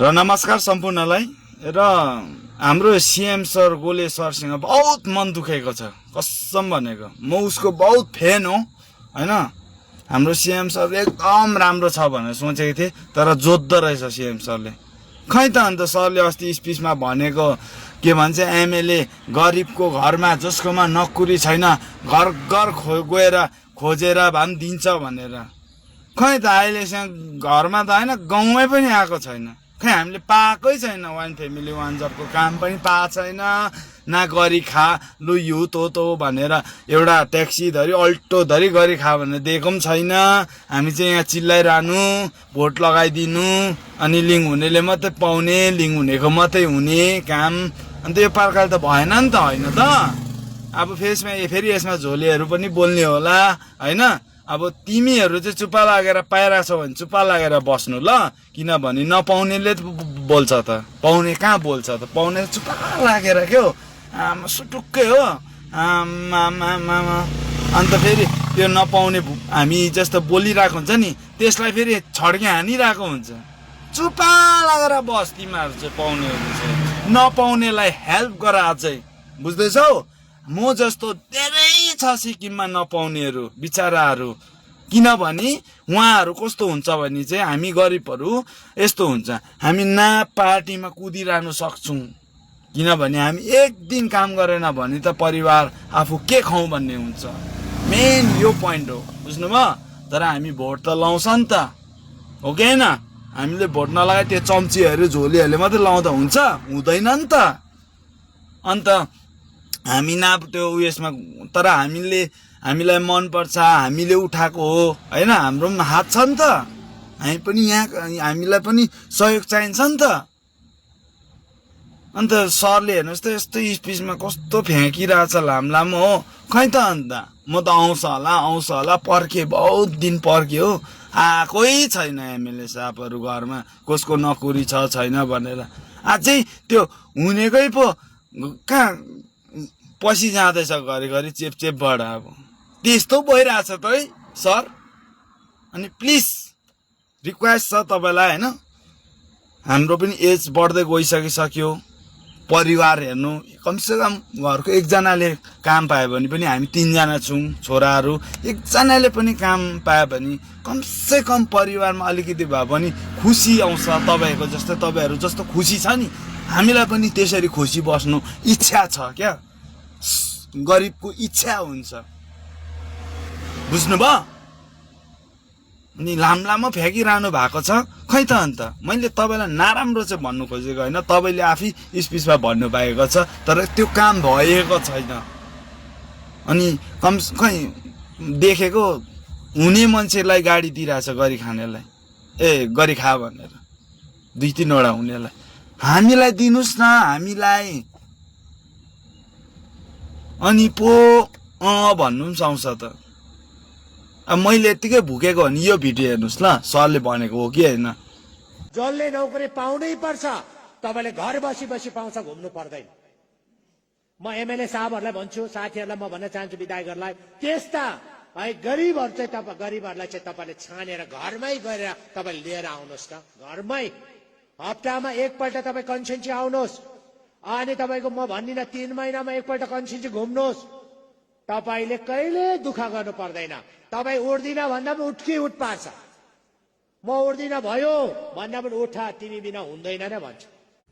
र नमस्कार सम्पूर्णलाई। र हाम्रो सीएम सर गोले सरसँग बहुत मन दुखेको छ, कसम भनेको। म उसको बहुत फ्यान हो हैन। हाम्रो सीएम सर एकदम राम्रो छ भनेर सोचेको थिएँ, तर जोत्दो रहेछ सीएम सरले। खै त अन्त सरले अस्ति स्पिचमा भनेको के भन्छ, एमएलए गरिबको घरमा जसकोमा नोकरी छैन घर घर गएर खोजेर भए पनि दिन्छ भनेर। खै त अहिलेसम्म घरमा त होइन, गाउँमै पनि आएको छैन। खै हामीले पाएकै छैन। वान फ्यामिली वान जबको काम पनि पाएको छैन। ना गरी खा लु यु तो भनेर एउटा ट्याक्सी धरी अल्टो धरी गरी खा भनेर दिएको पनि छैन। हामी चाहिँ यहाँ चिल्लाइरहनु, भोट लगाइदिनु, अनि लिङ्क हुनेले मात्रै पाउने, लिङ्क हुनेको मात्रै हुने काम। अन्त यो प्रकारले त भएन नि त, होइन त। अब फेरि यसमा झोलेहरू पनि बोल्ने होला होइन। अब तिमीहरू चाहिँ चुप्पा लागेर पाइरहेको छौ भने चुप्पा लागेर बस्नु ल, किनभने नपाउनेले बोल्छ त, पाउने कहाँ बोल्छ त। पाउने चुप्पा लागेर के हो, आमा सुटुक्कै हो आमा। अन्त फेरि त्यो नपाउने हामी जस्तो बोलिरहेको हुन्छ नि, त्यसलाई फेरि छड्के हानिरहेको हुन्छ। चुप्पा लागेर बस तिमीहरू चाहिँ, पाउनेहरू चाहिँ। नपाउनेलाई हेल्प गर अझै, बुझ्दैछौ। म जस्तो धेरै छ सिक्किममा नपाउनेहरू बिचराहरू। किनभने उहाँहरू कस्तो हुन्छ भने चाहिँ, हामी गरिबहरू यस्तो हुन्छ, हामी ना पार्टीमा कुदिरहनु सक्छौँ। किनभने हामी एक दिन काम गरेन भने त परिवार आफू के खाउँ भन्ने हुन्छ। मेन यो पोइन्ट हो, बुझ्नुभयो। तर हामी भोट त लाउँछ नि त, हो कि होइन। हामीले भोट नलगाए त्यो चम्चीहरू झोलीहरूले मात्रै लाउँदा हुन्छ, हुँदैन नि त। अन्त हामी ना त्यो उयसमा, तर हामीलाई मनपर्छ, हामीले उठाएको हो होइन। हाम्रो पनि हात छ नि त, हामी पनि यहाँ, हामीलाई पनि सहयोग चाहिन्छ नि त। अन्त सरले हेर्नुहोस् त यस्तो स्पिचमा कस्तो फ्याँकिरहेछ लामो हो। खै त अन्त म त आउँछ होला पर्खेँ, बहुत दिन पर्ख्यो हो। आएकै छैन एमएलए साहबहरू घरमा, कसको नोकरी छ छैन भनेर। अझै त्यो हुनेकै पो कहाँ पछि जाँदैछ घरिघरि चेपबाट। अब त्यस्तो भइरहेछ त है सर। अनि प्लिज रिक्वेस्ट छ तपाईँलाई होइन, हाम्रो पनि एज बढ्दै गइसकिसक्यो। परिवार हेर्नु, कमसेकम घरको एकजनाले काम पायो भने पनि, हामी 3 जना छौँ छोराहरू, एकजनाले पनि काम पायो भने कमसेकम परिवारमा अलिकति भए पनि खुसी आउँछ। तपाईँहरू जस्तो खुसी छ नि, हामीलाई पनि त्यसरी खुसी बस्नु इच्छा छ क्या। गरिबको इच्छा हुन्छ, बुझ्नुभयो। अनि लामो फ्याँकिरहनु भएको छ। खै त अन्त मैले तपाईँलाई नराम्रो चाहिँ भन्नु खोजेको होइन, तपाईँले आफै स्पिचमा भन्नुभएको छ, तर त्यो काम भएको छैन। अनि खै देखेको हुने मान्छेलाई गाडी दिइरहेछ गरी खानेलाई, गरी खा भनेर 2-3 वटा हुनेलाई। हामीलाई दिनुहोस् न, हामीलाई। अनि पो भन्नु पनि आउँछ त। अब मैले यत्तिकै भुकेको हो नि, यो भिडियो हेर्नुहोस् ल, सरले भनेको हो कि होइन। जसले नौकरी पाउनै पर्छ, तपाईँले घर बसी पाउँछ, घुम्नु पर्दैन। म एमएलए साहबहरूलाई भन्छु, साथीहरूलाई म भन्न चाहन्छु, विधायकहरूलाई, त्यस्ता है गरिबहरू चाहिँ गरिबहरूलाई चाहिँ तपाईँले छानेर घरमै गएर तपाईँले लिएर आउनुहोस् न। घरमै हप्तामा एकपल्ट तपाईँ कन्सेन्सी आउनुहोस्। अनि तपाईँको म भन्दिनँ 3 महिनामा एकपल्ट कन्सेन्सी घुम्नुहोस्। तपाईँले कहिले दुःख गर्नु पर्दैन। तपाईँ उठ्दिन भन्दा पनि उठ पार्छ। म उठ्दिन भयो भन्दा पनि उठ, तिमी बिना हुँदैन नै भन्छ।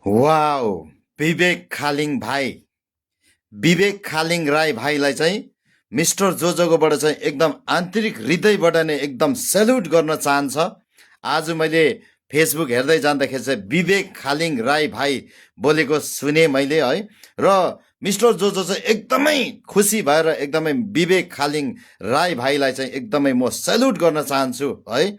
वाओ, विवेक खालिङ राई भाइलाई चाहिँ मिस्टर जोजोकोबाट चाहिँ एकदम आन्तरिक हृदयबाट नै एकदम सेल्युट गर्न चाहन्छ। आज मैले फेसबुक हेर्दै जाँदाखेरि चाहिँ विवेक खालिङ राई भाइ बोलेको सुने मैले है। र मिस्टर जोजो चाहिँ एकदमै खुसी भएर एकदमै विवेक खालिङ राई भाइलाई चाहिँ एकदमै म सेल्युट गर्न चाहन्छु है।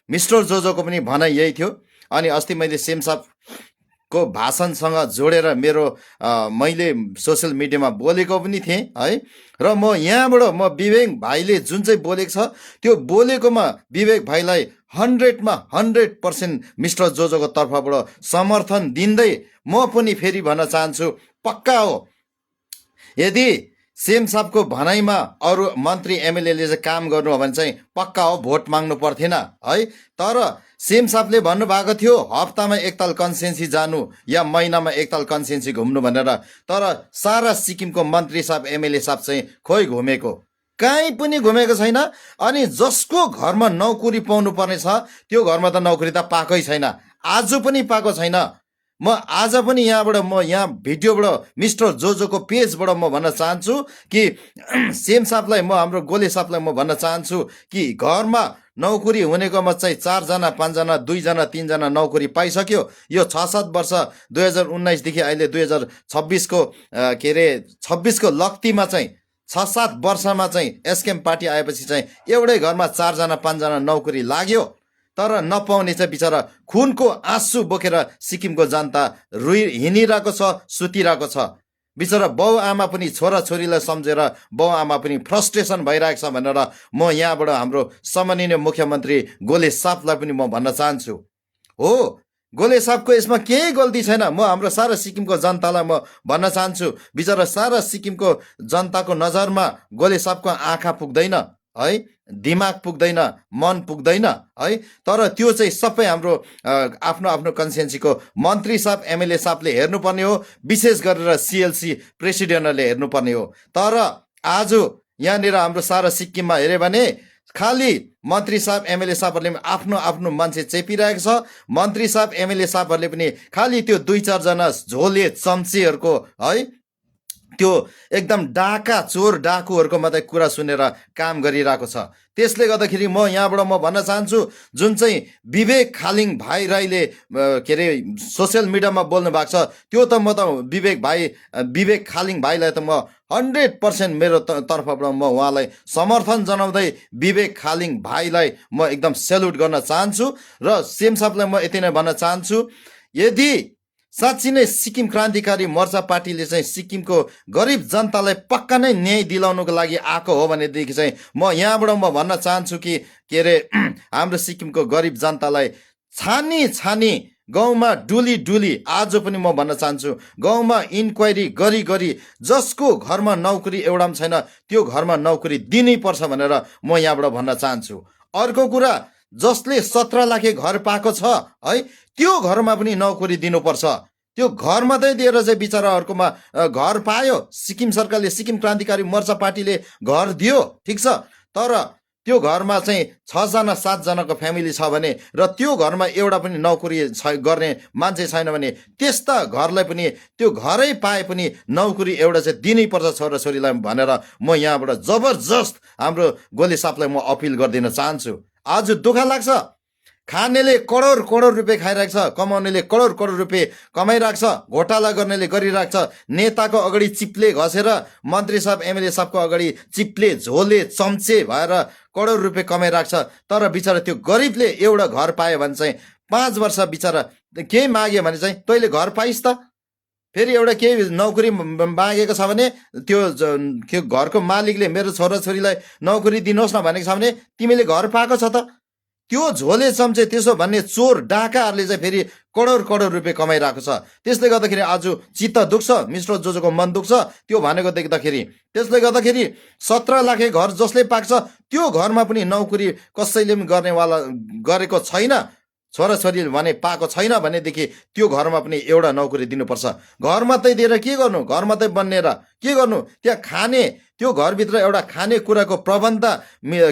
मिस्टर जोजोको पनि भनाइ यही थियो। अनि अस्ति मैले सेमसापको भाषणसँग जोडेर मैले सोसियल मिडियामा बोलेको पनि थिएँ है। र म यहाँबाट विवेक भाइले जुन चाहिँ बोलेको छ, त्यो बोलेकोमा विवेक भाइलाई 100% मिस्टर जोजोको तर्फबाट समर्थन दिँदै म पनि फेरि भन्न चाहन्छु, पक्का हो यदि सीएम साहबको भनाइमा अरू मन्त्री एमएलएले चाहिँ काम गर्नु हो भने चाहिँ पक्का हो भोट माग्नु पर्थेन है। तर सीएम साहबले भन्नुभएको थियो हप्तामा एकताल कन्स्टिट्युन्सी जानु या महिनामा एकताल कन्स्टिट्युन्सी घुम्नु भनेर। तर सारा सिक्किमको मन्त्री साहब एमएलए साहब चाहिँ खोइ घुमेको, कहीँ पनि घुमेको छैन। अनि जसको घरमा नौकरी पाउनु पर्ने छ त्यो घरमा त नौकरी त पाएकै छैन, आज पनि पाएको छैन। म आज पनि यहाँबाट म यहाँ भिडियोबाट मिस्टर जोजोको पेजबाट म भन्न चाहन्छु कि सीएम साहबलाई म हाम्रो गोले साहबलाई म भन्न चाहन्छु कि घरमा नौकरी हुनेकोमा चाहिँ 4 जना 5 जना 2 जना 3 जना नौकरी पाइसक्यो। यो 6-7 वर्ष 2019 देखि अहिले 2026को के अरे 26को लक्तीमा चाहिँ 6-7 वर्षमा चाहिँ एसकेएम पार्टी आएपछि चाहिँ एउटै घरमा 4 जना 5 जना नौकरी लाग्यो। तर नपाउने चाहिँ बिचरा खुनको आँसु बोकेर सिक्किमको जनता हिँडिरहेको छ, सुतिरहेको छ। बिचरा बाउ आमा पनि छोराछोरीलाई सम्झेर बाउ आमा पनि फ्रस्ट्रेसन भइरहेको छ भनेर म यहाँबाट हाम्रो सम्माननीय मुख्यमन्त्री गोले साहबलाई पनि म भन्न चाहन्छु। हो, गोले साहबको यसमा केही गल्ती छैन। म हाम्रो सारा सिक्किमको जनतालाई म भन्न चाहन्छु, बिचरा सारा सिक्किमको जनताको नजरमा गोले साहबको आँखा पुग्दैन है, दिमाग पुग्दैन, मन पुग्दैन है। तर त्यो चाहिँ सबै हाम्रो आफ्नो आफ्नो कन्स्टिट्युन्सीको मन्त्री साहब एमएलए साहबले हेर्नुपर्ने हो, विशेष गरेर सिएलसी प्रेसिडेन्टले हेर्नुपर्ने हो। तर आज यहाँनिर हाम्रो सारा सिक्किममा हेऱ्यो भने खालि मन्त्री साहब एमएलए साहबहरूले आफ्नो आफ्नो मान्छे चेपिरहेको छ। मन्त्री साहब एमएलए साहबहरूले पनि खालि त्यो 2-4 जना झोले चम्चेहरूको है, त्यो एकदम डाका चोर डाकुहरूको मात्रै कुरा सुनेर काम गरिरहेको छ। त्यसले गर्दाखेरि म यहाँबाट म भन्न चाहन्छु, जुन चाहिँ विवेक खालिङ भाइ राईले के अरे सोसियल मिडियामा बोल्नु भएको छ त्यो त म त विवेक खालिङ भाइलाई त म 100% मेरो तर्फबाट म उहाँलाई समर्थन जनाउँदै विवेक खालिङ भाइलाई म एकदम सेल्युट गर्न चाहन्छु। र सीएम साहबलाई म यति नै भन्न चाहन्छु, यदि साँच्ची नै सिक्किम क्रान्तिकारी मोर्चा पार्टीले चाहिँ सिक्किमको गरिब जनतालाई पक्का नै न्याय दिलाउनुको लागि आएको हो भनेदेखि चाहिँ म यहाँबाट म भन्न चाहन्छु कि के अरे हाम्रो सिक्किमको गरिब जनतालाई छानी छानी गाउँमा डुली डुली आज पनि म भन्न चाहन्छु गाउँमा इन्क्वायरी गरी गरी जसको घरमा नौकरी एउटा पनि छैन त्यो घरमा नौकरी दिनै पर्छ भनेर म यहाँबाट भन्न चाहन्छु। अर्को कुरा, जसले 17 लाखे घर पाएको छ है त्यो घरमा पनि नौकरी दिनुपर्छ। त्यो घर मात्रै दिएर चाहिँ बिचराहरूकोमा घर पायो, सिक्किम सरकारले सिक्किम क्रान्तिकारी मोर्चा पार्टीले घर दियो, ठिक छ। तर त्यो घरमा चाहिँ 6 जना 7 जनाको फ्यामिली छ भने र त्यो घरमा एउटा पनि नौकरी गर्ने मान्छे छैन भने त्यस्ता घरलाई पनि त्यो घरै पाए पनि नौकरी एउटा चाहिँ दिनै पर्छ छोराछोरीलाई भनेर म यहाँबाट जबरजस्त हाम्रो गोले साहबलाई म अपिल गरिदिन चाहन्छु। आज दुःख लाग्छ, खानेले करोड करोड रुपियाँ खाइरहेको छ, कमाउनेले करोड करोड रुपियाँ कमाइरहेको छ, घोटाला गर्नेले गरिरहेको छ, नेताको अगाडि चिप्ले घसेर मन्त्री साहब एमएलए साहबको अगाडि चिप्ले झोले चम्चे भएर करोड रुपियाँ कमाइरहेको छ। तर बिचरा त्यो गरिबले एउटा घर पायो भने चाहिँ 5 वर्ष बिचरा केही माग्यो भने चाहिँ तैँले घर पाइस् त, फेरि एउटा केही नौकरी मागेको छ भने त्यो घरको मालिकले मेरो छोराछोरीलाई नौकरी दिनुहोस् न भनेको छ भने तिमीले घर पाएको छ त। त्यो झोले चम्चे त्यसो भन्ने चोर डाकाहरूले चाहिँ फेरि करोड करोड रुपियाँ कमाइरहेको छ। त्यसले गर्दाखेरि आज चित्त दुख्छ, मिस्टर जोजोको मन दुख्छ त्यो भनेको देख्दाखेरि। त्यसले गर्दाखेरि 17 लाखे घर जसले पाक्छ त्यो घरमा पनि नौकरी कसैले पनि गरेको छैन, छोराछोरीले भने पाएको छैन भनेदेखि त्यो घरमा पनि एउटा नौकरी दिनुपर्छ। घर मात्रै दिएर के गर्नु, घर मात्रै बन्नेर के गर्नु, त्यहाँ खाने त्यो घरभित्र एउटा खाने कुराको प्रबन्ध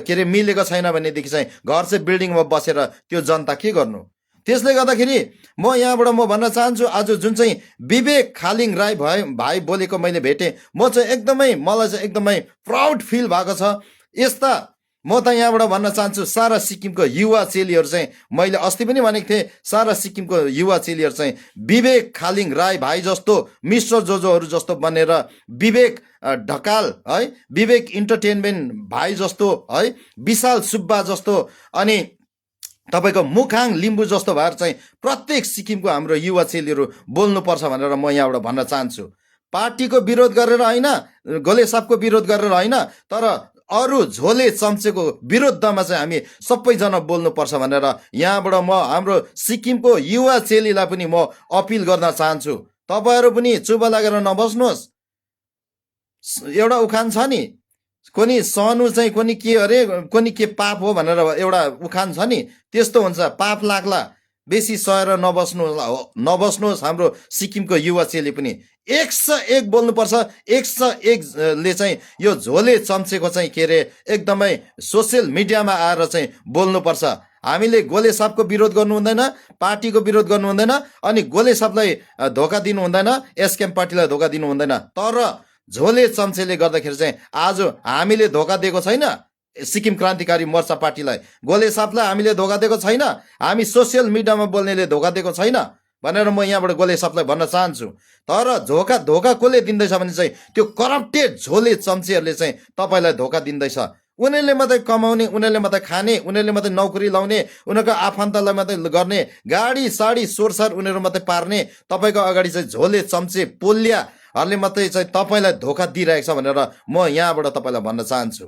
के अरे मिलेको छैन भनेदेखि चाहिँ घर चाहिँ बिल्डिङमा बसेर त्यो जनता के गर्नु। त्यसले गर्दाखेरि म यहाँबाट म भन्न चाहन्छु, आज जुन चाहिँ विवेक खालिङ राई भाइ बोलेको मैले भेटेँ, म चाहिँ एकदमै मलाई चाहिँ एकदमै प्राउड फिल भएको छ। यस्ता म त यहाँबाट भन्न चाहन्छु सारा सिक्किमको युवा चेलीहरू चाहिँ, मैले अस्ति पनि भनेको थिएँ, सारा सिक्किमको युवा चेलीहरू चाहिँ विवेक खालिङ राई भाइ जस्तो मिस्टर जोजोहरू जस्तो बनेर, विवेक ढकाल है, विवेक इन्टरटेनमेन्ट भाइ जस्तो है, विशाल सुब्बा जस्तो अनि तपाईँको मुखाङ लिम्बू जस्तो भएर चाहिँ प्रत्येक सिक्किमको हाम्रो युवा चेलीहरू बोल्नुपर्छ भनेर म यहाँबाट भन्न चाहन्छु। पार्टीको विरोध गरेर होइन, गोले साहबको विरोध गरेर होइन, तर अरू झोले चम्चेको विरुद्धमा चाहिँ हामी सबैजना बोल्नुपर्छ भनेर यहाँबाट म हाम्रो सिक्किमको युवा चेलीलाई पनि म अपिल गर्न चाहन्छु। तपाईँहरू पनि चुप लागेर नबस्नुहोस्। एउटा उखान छ नि, कोनी सहनु चाहिँ कोनी के अरे कोनी के पाप हो भनेर एउटा उखान छ नि, त्यस्तो हुन्छ। पाप लाग्ला बेसी सहेर नबस्नुहोस्। हाम्रो सिक्किमको युवा चेली पनि 101 बोल्नुपर्छ। 101 ले चाहिँ यो झोले चम्चेको चाहिँ के अरे एकदमै सोसियल मिडियामा आएर चाहिँ बोल्नुपर्छ। हामीले गोले साहबको विरोध गर्नु हुँदैन, पार्टीको विरोध गर्नु हुँदैन, अनि गोले साहबलाई धोका दिनु हुँदैन, एसकेएम पार्टीलाई धोका दिनु हुँदैन। तर झोले चम्चेले गर्दाखेरि चाहिँ आज हामीले धोका दिएको छैन सिक्किम क्रान्तिकारी मोर्चा पार्टीलाई, गोले साहबलाई हामीले धोका दिएको छैन, हामी सोसियल मिडियामा बोल्नेले धोका दिएको छैन भनेर म यहाँबाट गोले साहबलाई भन्न चाहन्छु। तर धोका कसले दिँदैछ भने चाहिँ त्यो करप्टेड झोले चम्चेहरूले चाहिँ तपाईँलाई धोका दिँदैछ। उनीहरूले मात्रै कमाउने, उनीहरूले मात्रै खाने, उनीहरूले मात्रै नौकरी लाउने, उनीहरूको आफन्तलाई मात्रै गर्ने, गाडी साडी सोरसार उनीहरू मात्रै पार्ने, तपाईँको अगाडि चाहिँ झोले चम्चे पोलियाहरूले मात्रै चाहिँ तपाईँलाई धोका दिइरहेको छ भनेर म यहाँबाट तपाईँलाई भन्न चाहन्छु।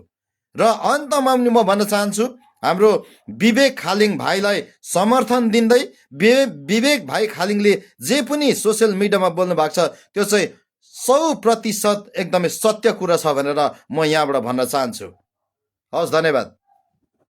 र अन्तमा पनि म भन्न चाहन्छु हाम्रो विवेक खालिङ भाइलाई समर्थन दिँदै, विवेक भाइ खालिङले जे पनि सोसियल मिडियामा बोल्नु भएको छ त्यो चाहिँ 100% एकदमै सत्य कुरा छ भनेर म यहाँबाट भन्न चाहन्छु। हवस्, धन्यवाद।